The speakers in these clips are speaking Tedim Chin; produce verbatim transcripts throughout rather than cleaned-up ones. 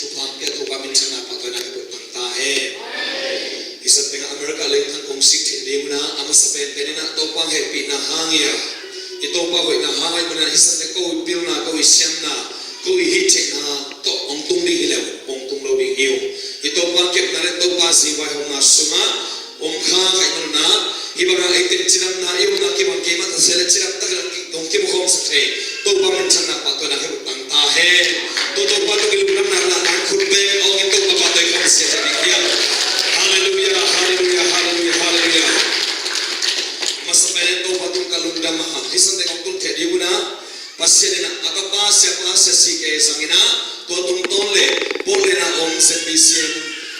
Thupha hong pia Topa minthanna pahtawina ka put tang ta hen. Hih san tengah America lengthang kong sik theih ding un ah, a masa penpen in ah Topa hehpihna hang hi a, i Topa hoihna hang a, hih mun ah hih san teng ko i pilna, ko i siamna, ko i hih theihna tawh hong tung ding hi lo, hong tung lo ding hi uh. I Topa kepna le Topa zi vaihawmna sungah om kha ka hih manun ah, hih bangah eite cidamna i omna kibang keimah ta se le cidam takin hong kimu khawmsak thei Topa minthanna pahtawina ka put tang ta hen. Tua Topa tawh i lungdamna lah nang khut beng awngin Topa pahtawi khawm sia ta ding hiam? Halleluiah, halleluiah, halleluiah, halleluiah. Masa pen in Topa tung ka lungdam a, hih san teng hong tun thei ding un ah, Pasian in ah a tapa siapa Sia C K zangin ah, tua tungtawn le Portland a om Z B C M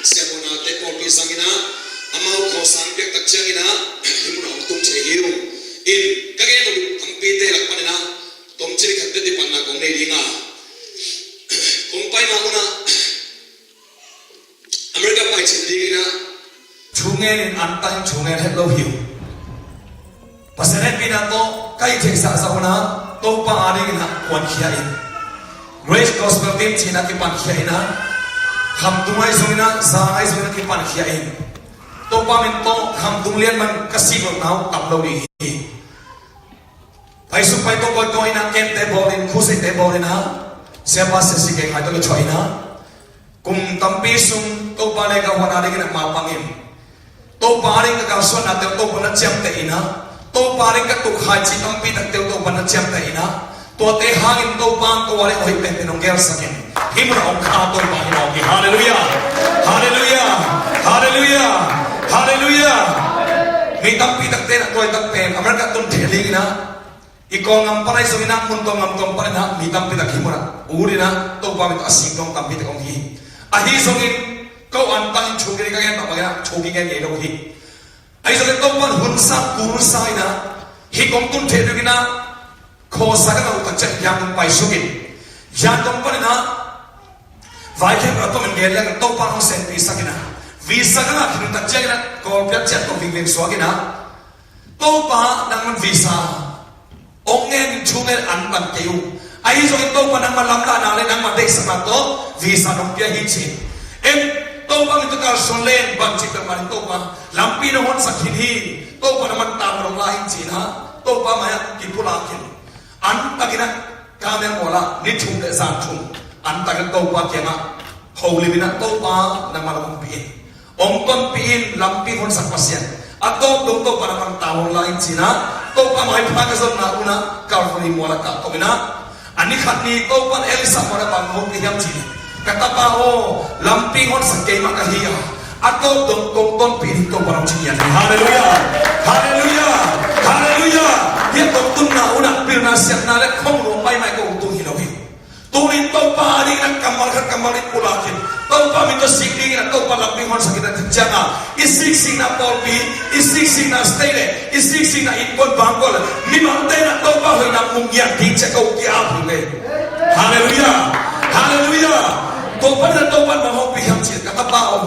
siamuanate pawlpi zangin ah, amau khawsa piak tak ciangin ah, hih mun ah hong tung thei hi uh. In ka gen uh tampite lak panin ah, tomcik khat teti panna kong nei ding a, kong pai ma un ah, America pai cih dingin ah, thu ngen in an tangin thu ngen het lo hi uh. Pasian hehpihna tawh ka hih theih zahzah un ah, Topa adingin ah kuankhia in, Grace Gospel Team ci-in ah kipankhia in ah, Khamtung ahi zongin ah, Zang ahi zongin ah kipankhia in, Topa min tawh Khamtung lian man ka sik lohna uh tam lo ding hi. Paisuk pai tawh kawikawi in ah, camp-te bawl in, crusade-te bawl in ah, siapa Sia C K khai tawh kithuah in ah, kum tampi sung Topa le ka huan adingin a mapang in, Topa ading ka kalsuannate uh Topa na ciamteh in ah, Topa ading ka tukkhaici tampi takte uh Topa na ciamteh in ah, tuate hangin Topa ko ading hoih penpen hong gelsak in, hih mun ah hong kha Topa hi mawk hi. Halleluiah. Halleluiah. Halleluiah. Halleluiah. Mi tampi takte in ah tuai tak pen America tun thei dingin ah, i Kawlgam pan ahi zongin ah, mun tuamgam tuam panin ah mi tampi tak hih mun ah ut in ah, Topa min tawh a sik dong tampi tak om hi. Ahi zongin ko an tangin thu khat ka gen mah bangin ah thu kigen ngei lo hi. Ahi zongin Topa in hun sa kul sa in ah, hih kong tun thei dingin ah khawsa ka ngah uh tak ciang Yangon paisuk in, Yangon panin ah vaikhek a tawm in gen leng Topa hong senpihsak in ah, visa ka ngah khin uh tak ciangin ah Kawlpi ah ciah tawh vingveng suak in ah, Topa nangman visa hong ngen in thu ngen an pan kei uh. Ahi zongin Topa nangma lamlahna le nangma deihsakna tawh visa nong pia hi ci-in, em, Topa min tawh kalsuan leng bangci peuhmah in Topa lampi nong honsak khin hi. Topa nangman tangval hong la in ci-in ah, Topa mai-ah kipulak in, an takin ah Kamel mual ah ni thum le zan thum an takin Topa kiangah holim in ah, Topa nangma lam hong pi in, hong tonpih in, lampi honsak Pasian. A tawp dong Topa nangman tangval hong la in ci-in ah, Topa maipha ka zonna un ah Calvary mual ah kah tawh in ah, a ni khat ni Topa in Elisa mual ah bang hong pia hiam cih leh, ka tapa aw, lampi honsak keimah ka hi a, a tawp dong kong tonpih in, Topa hong ci ngiat hi. Halleluiah. Halleluiah. Halleluiah. Hih a tawp tunna un ah pilna siatna le khong nuam maimai ko hong tung hi lo hi. Tuni in Topa adingin ah kammal khat kammal nih pulak in, Topa min tawh sik dingin ah Topa lampi honsak in ah, tak ciangin i siksikna pawlpi, i siksikna state le i siksikna innkuan vangual, mimalte in ah Topa hoihna mu ngiat ding ci-a ko ki-ap hi ve. Halleluiah. Halleluiah. Tua panin ah Topa in bang hong pia hiam cih leh, ka tapa aw,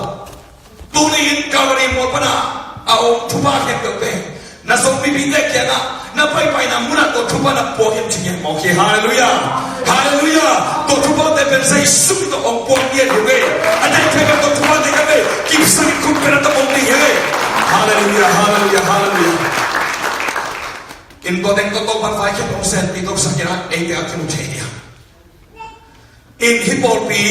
tuni in Calvary mual pan a om thupha khempeuh pen na zong mipite kiangah na paipaina mun ah tua thupha na puak in ci ngiat mawk hi. Halleluiah. Halleluiah. Tua thuphate pen Jesu min tawh hong puak ngiat hi ve. A deih thei bang tua thuphate ka ve, kipsak in khut pen a tawh hong ding hi ve. Halleluiah. Halleluiah. Halleluiah. In tua teng tawh Topa in vaikhek hong senpih tawh sak in ah, eite a kimu thei hi a. In hih pawlpi,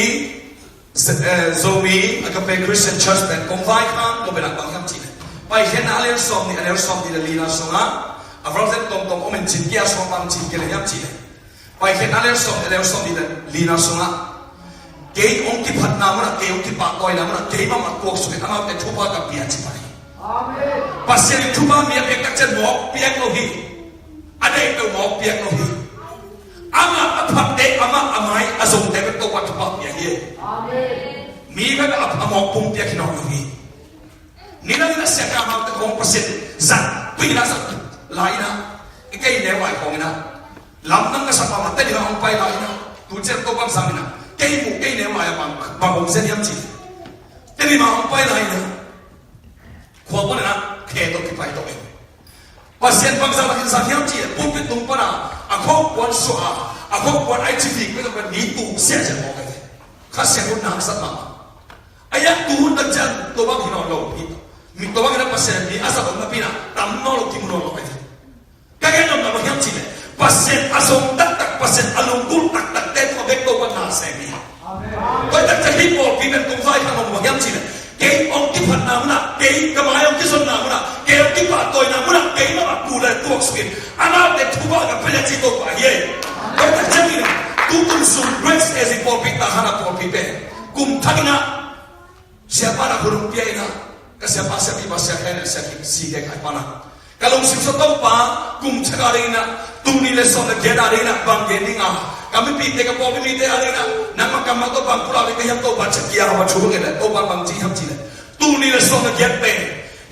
Z-, eh, Zomi Agape Christian Church pen kong vaikhak tua pen ah bang hiam cih leh, Paikhiatna a lian sawm nih, a lian sawm nih le lina sungah, a verse tuamtuam om in, cin kia sungah bang cin kia le hiam cih leh, Paikhiatna a lian sawm nih, a lian sawm nih le lina sungah, kei hong kiphatna mun ah, kei hong kipahtawina mun ah, kei mahmah tuaksuk in amaute thupha ka pia ci pah hi. Pasian in thupha mi a piak tak ciang mawk piak lo hi. A deih peuh mawk piak lo hi. Amah a phatte, amah a mai a zongte bek Topa thupha pia hi. Mi bek a, a mawk pum piak hi nawn lo hi. Nidang in a siangtho amaute khawng Pasian zat, tui in a zat lai in a, i kei neu lai khawng in a, lamdang ka sa pah mah Tedim ah hong pai lai in a, tu ciang Topa in zang in a, kei mu kei neu lai a bang, bang hong zen hiam ci. Tedim ah hong pai lai in a, khua panin a khe tawh kipai tawh in. Pasian bangzah lakin zang hiam cih leh, pulpit tung pan a, a khawng puan suah a, a khawng puan a i ci vik peuh tawh pen mi tuk siah ciang mawk hi ve. Kha Siangtho hun na haksat mahmah. A yak tu hun tak ciang tua bang hi nawn lo hi. Mi tua bang hi na Pasian mi a zat om napi in a tam nawn lo, kimu nawn lo hi. Ka gen nopna bang hiam cih leh Pasian a zong taktak, Pasian a lunggulh taktak te tungah bek Topa na sem hi. Tua hi tak ciang hih pawlpi pen kong vaikhak nop bang hiam cih leh kei hong kiphatna munah, kei ka mai hong kizonna munah, kei hong kipahtawina munah, kei mah a pu le tuak sukin amaute thupha ka pia ci Topa hi ei. Tua hi tak ciangin tutung sung Grace A Z pawlpi, Tahana pawlpi pen kum thak in a siapa na hun hong pia in a, ka siapa, siapipa, sia Khen le sia Kim, si kei ka siapa na. Ka lungsim sung Topa, kum thak a ding in a, tul nih le sawm le giat a ding in a bang gen ding a, ka mipite, ka pawlpi mite a ding in a, nangmah kammal tawh bang pulak ding ka hiam Topa, ciah kia a va thu bang gen leh Topa bang ci hiam cih leh, tul nih le sawm le giat pen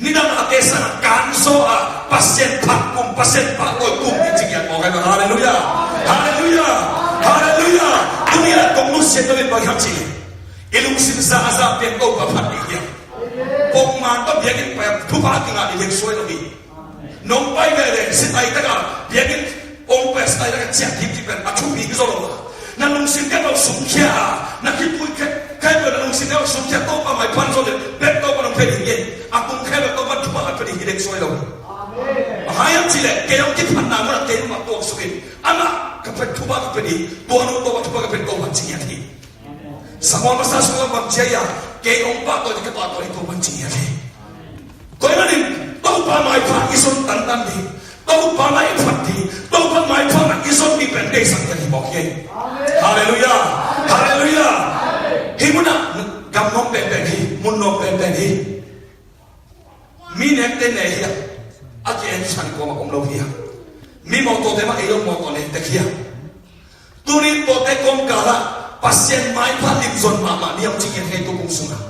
nidang a te sangah kan zaw a, Pasian phat kum, Pasian pahtawi kum ding ci ngiat mawk hi. Halleluiah. Halleluiah. Halleluiah. Tuni in a kong nusiat loin bang hiam cih leh i lungsim za a za pian Topa phat ding hiam? Pongman tawh biakinn pai a thupha kingah ding hi suai lo hi. Nong pai veve sitai tak a biakinn hong pai a sitai tak a ciah kik kik pen a thupi hi zaw lo a, na lungsim kei lo sungkhia a, na khitui kei kei lo, na lungsim kei lo sungkhia, Topa maipha in zaw leh bek Topa nong pia ding hi. A kum kei lo Topa thupha a pia ding hi ding suai lo. Bang hang hiam cih leh kei hong kiphatna munah kei mah tuak sukin amah ka pia thupha ka pia ding, tua nu Topa thupha ka pia, Topa ci ngiat hi. Samuel masa sungah bang ci hiam? Kei hong pahtawi ding ka pahtawi hi, Topa ci ngiat hi. Tua ahih manin Topa maipha i zon tantan ding, Topa mai i phat ding, Topa maipha mai i zon ding pen deihsak ngiat hi mawk hi. Halleluiah. Halleluiah. Hih munah gam nuam penpen hi, mun nuam penpen hi. Mi nekte ne hi a, a ki-en san kuamah om lo hi a. Mi mawtawte mah ei lo mawtaw ne tek hi a. Tuni tuate kawmkal ah Pasian maipha limzon mahmah ni om ci ngiat hi ei tu kung sungah.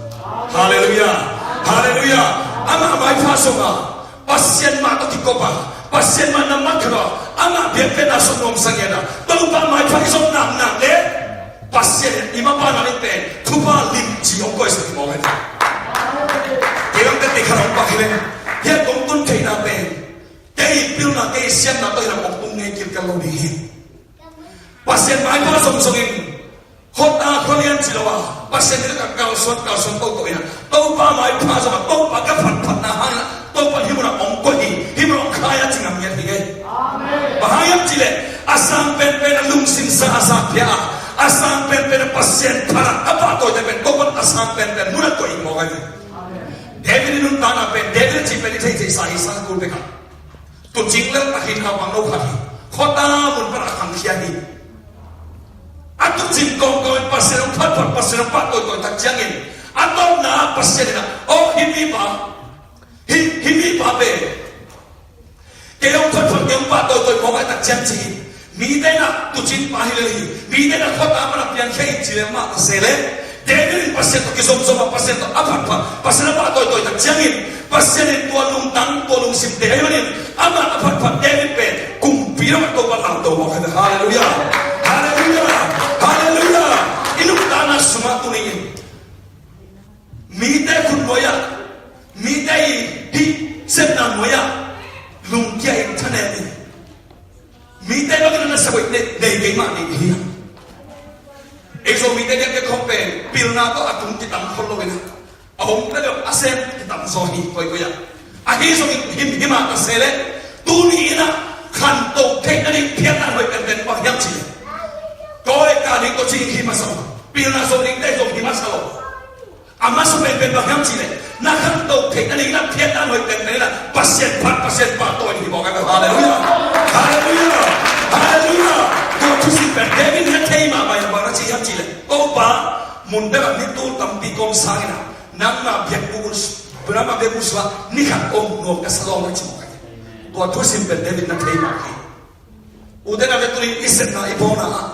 Halleluiah. Halleluiah. Amah maipha zong a, Pasian mah tawh kikop a, Pasian mah na mat khat a, amah biakpiakna sung nuamsa ngiat a, Topa maipha i zon naknak le Pasian in i mapana ding pen thupha limci hong koihsak hi mawk hi. Kei bang tete khat hong pak hi leng, hiah kong tun theihna pen kei pilna, kei siamna tawh hi lam hong tung ngei kilkel lo ding hi. Pasian maipha zongzong in khuata khualian ci lo a, Pasian in a kalsuan kalsuan toto in a, Topa maipha zong a, Topa ka phatphatna hangin a, Topa hih munah hong koih hi, hih munah hong khai a ci ngam ngiat hi ngei. Bang hang hiam cih leh a sang penpen a lungsim sa a sa pia a, a sang penpen a Pasian phat a, a pahtawite pen Topa a sang penpen munah koih hi mawk hi. David i nuntakna pen, David a cih pen i theithei sa hi, sang kul bek a tuucing le a hin hau bang lo khat hi. Khuata mun pan a khangkhia hi. A tuucing kawmkawm in Pasian hong phatphat, Pasian hong pahtawitawi tak ciangin a tawpna ah Pasian in a, aw, hih mipa, hih, hih mipa pen kei hong phatphat, kei hong pahtawitawi mawk a tak ciang ci hi. Mite in a tuucing pa hi lel hi, mite in a khuata pan a piangkhia hi ci lel mah ta se leh, David in Pasian tawh kizomzom a, Pasian tawh a phatphat, Pasian a pahtawitawi tak ciangin Pasian in tua lungtang, tua lungsim te ahih manin amah a phatphat David pen kumpi lamah Topa lamto mawk hi. Halleluiah. Halleluiah. Halleluiah. I nuntakna sungah tuni in mite khut nuai ah, mite i hih sepna nuai ah lungkia in thanem in, mite bangin a na sa hoih nei, nei kei mah ding hi. Ei Zomite diakdiak khawng pen pilna tawh a tung kitam khol lo in a, a hong pia lo a sem kitam zaw hi koikoi ah. Ahi zongin himhim a ta se leh, tuni in a khanto theih nading phiatna hoih penpen bang hiam cih leh, kawikawi ding tawh cing hi masa lo, pilna zo dingte zong hi masa lo. A masa penpen bang hiam cih leh, na khanto theih nading in a phiatna hoih penpen in a Pasian phat, Pasian pahtawi hi mawk a. Halleluiah. Halleluiah. Halleluiah. Tua thusim pen David in a thei mahmah in a bang na ci hiam cih leh, Topa, mun bek ah ni tul tampi kawm sangin a, nangmah biakbuk, nangmah biakbuk sungah ni khat om nuam ka sa lawm na ci mawk a. Tua thusim pen David na thei mawk hi. Ute naute, tuni in i sepna, i bawlna ah,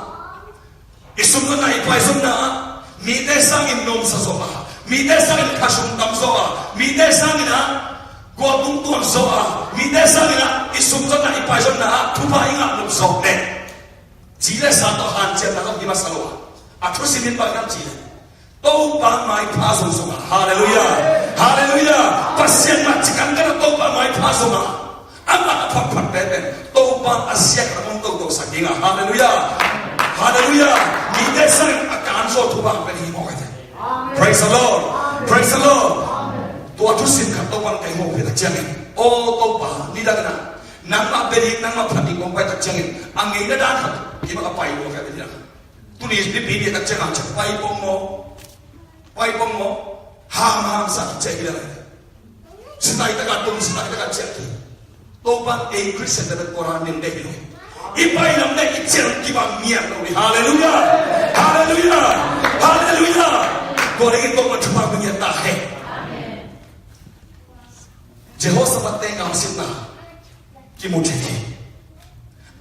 i sumzonna, i paizonna ah, mite sangin nuamsa zaw a, mite sangin khasum tam zaw a, mite sangin a gualtung tuan zaw a, mite sangin a i sumzonna, i paizonna ah thupha i ngah nop zaw leh, ci le sa tawh hanciamna tawh hi masa lo a. A thusim in bang hiam cih leh, Topa maipha zongzong a. Halleluiah. Halleluiah. Pasian mah ci kankan a Topa maipha zong a, amah a phatphat penpen Topa a siak a mong totosak ding a. Halleluiah. Halleluiah. Mite sangin a kan zaw thupha pen hi. Praise the Lord. Praise the Lord. Tua thusim khat Topa'n ka hih mawh phet tak ciangin, aw Topa, nidang in ah nangmah bia ding, nangmah phat ding kong pai tak ciangin a ngeina dan khat kei bang a pai lua ka bia ding. Tuni nipi ni tak ciang a ciang pai pong maw, pai pong maw, ham ham sa ciang hi lai. Sitai taka tung, sitai taka ciang hi. Topa'n ei Khristian te bek kora nin dei hi lo. I pai lam le i ciang kibang ngiat lo hi. Halleluiah. Halleluiah. Halleluiah. Tua dingin Topa thupha ngiat ta hen. Jehoshaphat te ngangsitna kimu thei hi.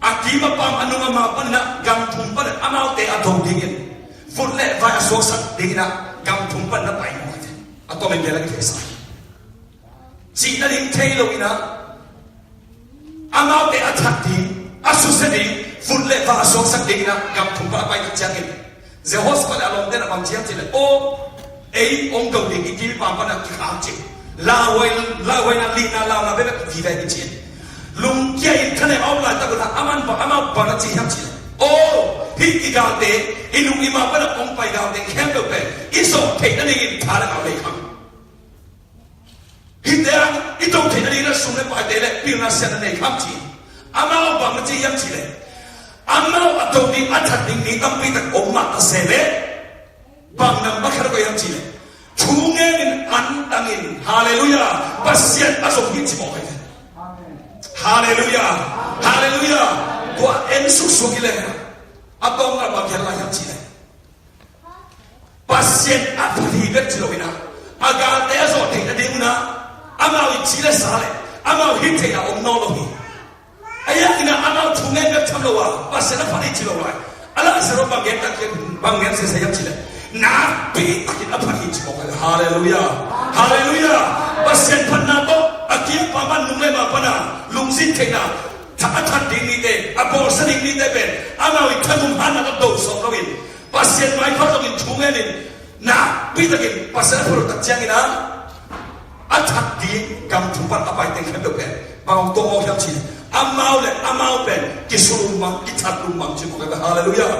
A kim a pam a nung a ma pan in ah gam thum pan in amaute a do dingin, vut le vai a suaksak dingin ah gam thum pan in a pai mawk hi. A tom in gel a kitheisak hi. Cih nading thei lo in ah amaute a that ding, a susia ding, vut le vai a suaksak dingin ah gam thum pan a pai tak ciangin Jehoshaphat le a lawmte in ah bang ci hiam cih leh, aw, ei hong do ding i kim i pam pan a kikham cih. Lauhuai, lauhuaina, lihna, launa bekbek vive hi ci. Lungkia in thanem a om laitak un ah aman bang, amau bang na ci hiam cih leh, aw, hih i galte, i nung i ma pan a hong pai galte khempeuh pen i zawh theih nadingin tha le ngau nei kham. Hihte a i do theih nading in ah sum le paite le pilna siatna nei kham ci. Amau bang na ci hiam cih leh, amau a do ding a that ding mi tampi tak om mah ta se leh, bang nambat khat a koih hiam cih leh, thu ngen in, an tang in, halleluiah, Pasian a zong hi ci mawk hi. Halleluiah. Halleluiah. Tua en suksuk hi leh, a tawpna bang gen lai hiam cih leh, Pasian a phat hi bek ci lo in ah, a galte a zawh theih nading un ah amau i ci le sa le amau hih theihna om nawn lo hi. Ahi hangin ah amau thu ngen bek tham lo a, Pasian a phat hi ci lo lai. A Lazarus bang gen tak hiam, bang gen sese hiam cih leh, nakpi takin a phat hi ci mawk hi. Halleluiah. Halleluiah. Pasian phatna tawh a kim a pam a nung le ma pan a lungsim theihna, a that ding mite, a bawlsia ding mite pen amau i tha gum hanna tawh do sawm lo in, Pasian maipha zongin thu ngen in, nakpi takin Pasian a phat lo tak ciangin ah a that ding gam thum pan a pai teng khempeuh pen bang hong tuak mawk hiam cih leh, amau le amau pen kisulum mang, kithat lum mang ci mawk hi. Halleluiah.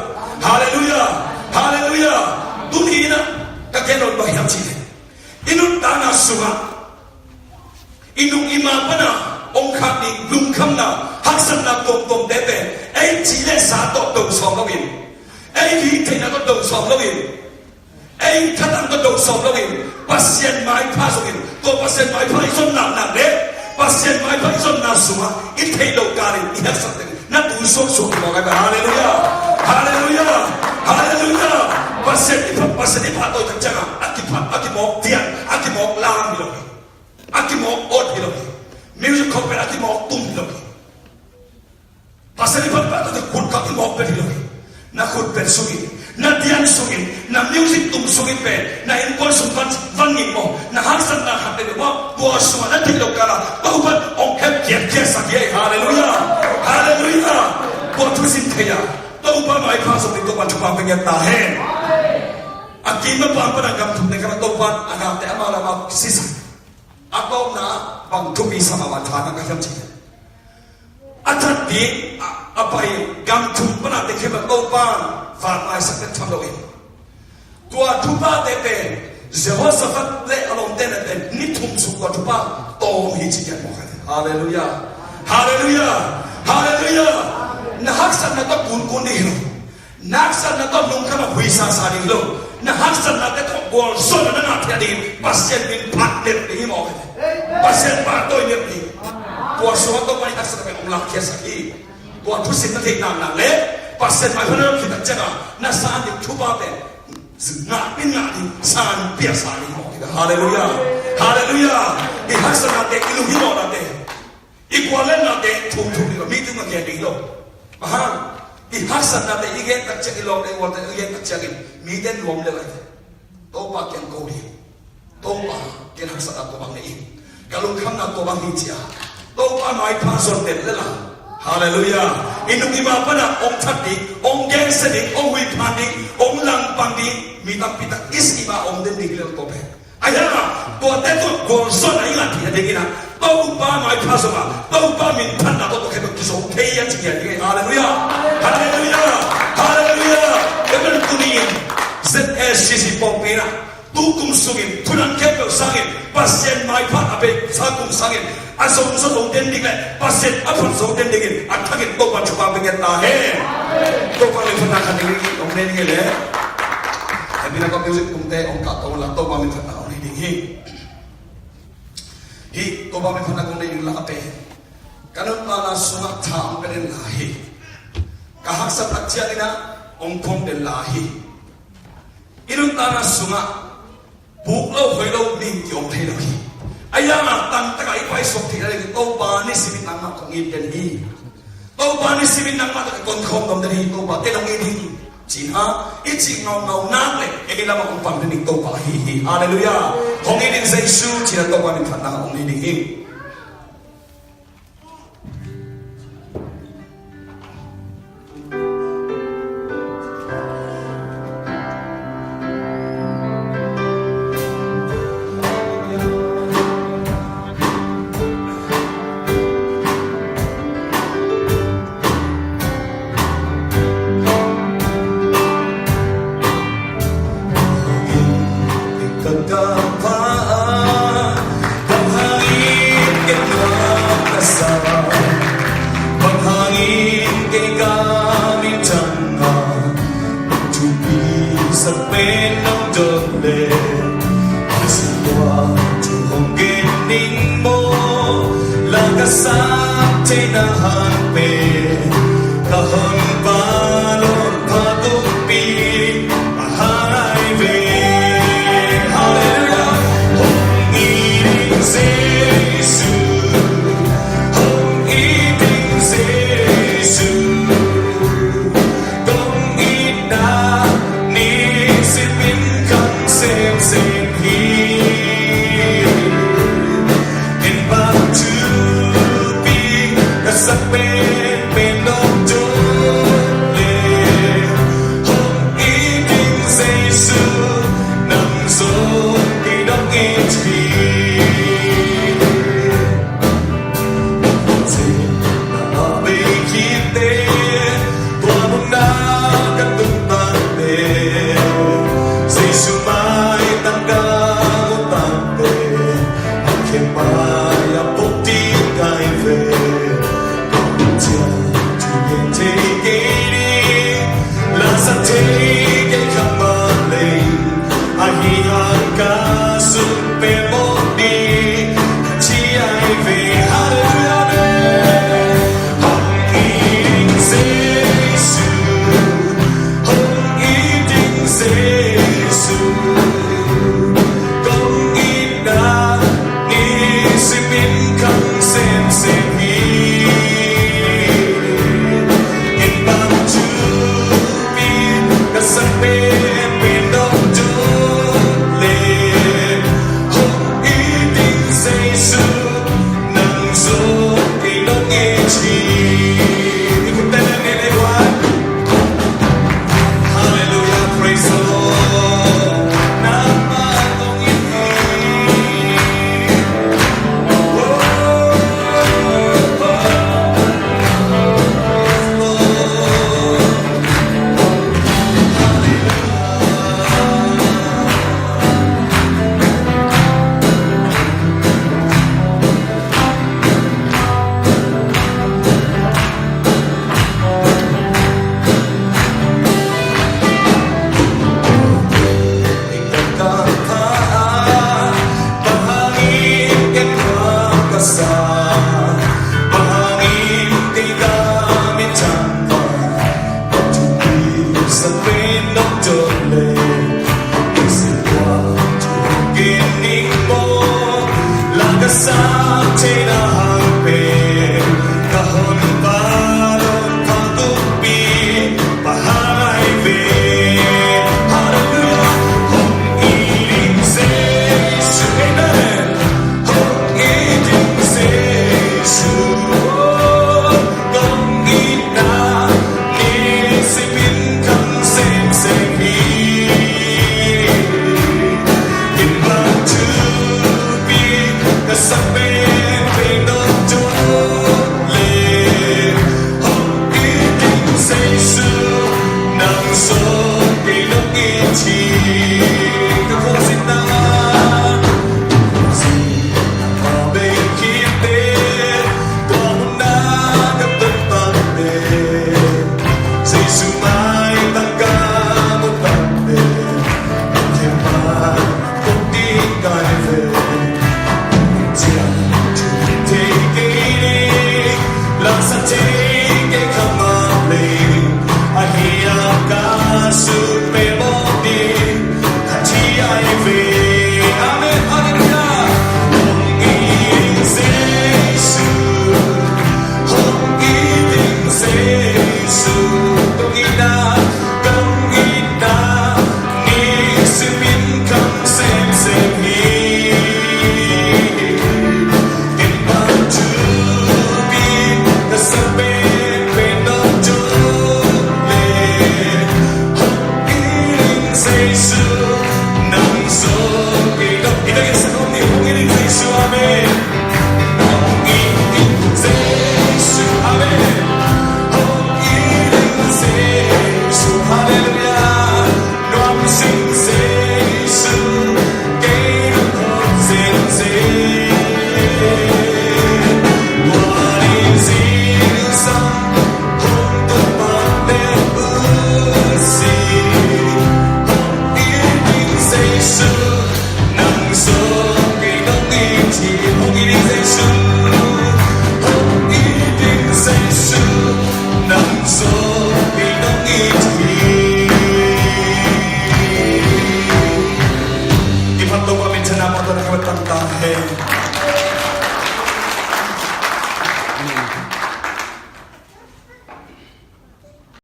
Halleluiah. Halleluiah. Tuni in ah ka gen nop bang hiam cih leh, i nuntakna sungah i nung i ma pan a hong khak ding lungkhamna, haksatna tuamtuamte pen ei ci le sa tawh do sawm lo in, ei hih theihna tawh do sawm lo in, ei thatang tawh do sawm lo in, Pasian maipha zongin, tua Pasian maipha i zon naknak le Pasian maipha i zonna sungah i theih loh kalin i haksa teng na tu suaksuak hi mawk hi. Halleluiah. Halleluiah. Halleluiah. Pasian i phat, Pasian i phat tawi tak ciangah a kiphat, a kimawk dian, a kimawk lam hi lo hi. A kimawk awt hi lo hi. Music khawng pen a kimawk tum hi lo hi. Pasian i phat pah tawh khut ka kimawk pen hi lo hi. Na khut pen sungin, na dian sungin, na music tum sungin pen na innkuan sung van, van ngim maw, na haksatna khat pen maw, tua sungah na theih loh kala Topa'n hong hep kiatkiat sak hi. Halleluiah. Halleluiah. Tua thusim thei a Topa maipha zong in Topa thupha pia ngiat ta hen. A kim a pam pan a gam thum teng khempeuh Topa'n a galte amau le amau sisak. A tawpna bang thupi sa mah mah tha na ka hiam cih leh, a that ding a, a pai gam thum pan a teng khempeuh Topa'n van maisak pen tham lo in, tua thuphate pen Jehoshaphat le a lawmte na pen ni thum sung tua thupha tawm hi ci pian mawk hi. Halleluiah. Halleluiah. Halleluiah. Na haksatna tawh kunkun ding hi lo. Na haksatna tawh lungkham a huisa sa ding hi lo. Na haksatnate tawh gualzawhna na ngah theih ding Pasian min phat nep ding hi mawk hi. Pasian pahtawi nep ding. Tua sungah Topa in haksatna pen hong lakkhiatsak hi. Tua thusim na theih naknak le Pasian maipha na lawh khit tak ciangah na san ding thupha pen ngah in ngah ding, san piaksa ding mawk hi. Halleluiah. Halleluiah. I haksatnate, i lunghimawhnate, i guallelnate thumthum ding lo, mi tungah gen ding lo. Bang hang, i haksatnate i gen tak ciang, i lawmte i gualte i gen tak ciangin mite nuam lel lai. Topa kiang ko ding. Topa, ken haksatna tua bang nei in, ka lungkhamna tua bang hi ci a Topa maipha zon den lel a. Halleluiah. I nung i ma pan a hong that ding, hong gensia ding, hong huiphan ding, hong langpang ding mi tampi tak i si ma om den ding hi lel tua pen. Ahi hang a, tuate tawh gualzawhna i ngah theih nadingin a, Topa maipha zong a, Topa min phatna tawh tua khempeuh kizom thei a ci hian ding. Halleluiah. Halleluiah. Halleluiah. Amen. Tuni in Z A C C pawlpi in a, Tu kum sungin, thunan khempeuh sangin, Pasian maipha a beisa kum sangin, a zong zo den ding le Pasian a phat zo den dingin a thakin Topa thupha pe ngen ta hen. Topa min phatna khat ding hong nei ding hi le. Hemi na ka music kumte hong kah to la, Topa min phatna hong nei ding hi. Hih Topa min phatna hong nei ding la pen, ka nuntakna sungah tha hong pia den la hi. Ka haksat tak ciangin ah hong phawk den la hi. I nuntakna sungah buk lo hoi lo mi ki om thei lo hi. A yang a tangtak a i paisuak theih nading Topa nisimin nangmah kong it den hi. Topa nisimin nangmah tawh i tonkhawm nuam den hi. Topa, kei nong it hi, ci-in ah i cih ngaungau nak leh ei lamah hong pang den ding Topa ahi hi. Halleluiah. Hong it in Jesu, ci-in ah Topa min phatna hong nei ding hi. Bang hangin kei ka sa, bang hangin kei ka minthang a, thupi sak pen nong dot leh, ka sungah thu hong gen ning maw, la ka sak theihna hang pen, ka hong pa lawng pha kumpi, Hallelujah. Hong it in Jesu, hong it in Jesu. Kong itna nisimin khang semsem hi. Ken bang thupi ka sak penpen nong dot leh, hong it in Jesu, nang zong kei nong it hi.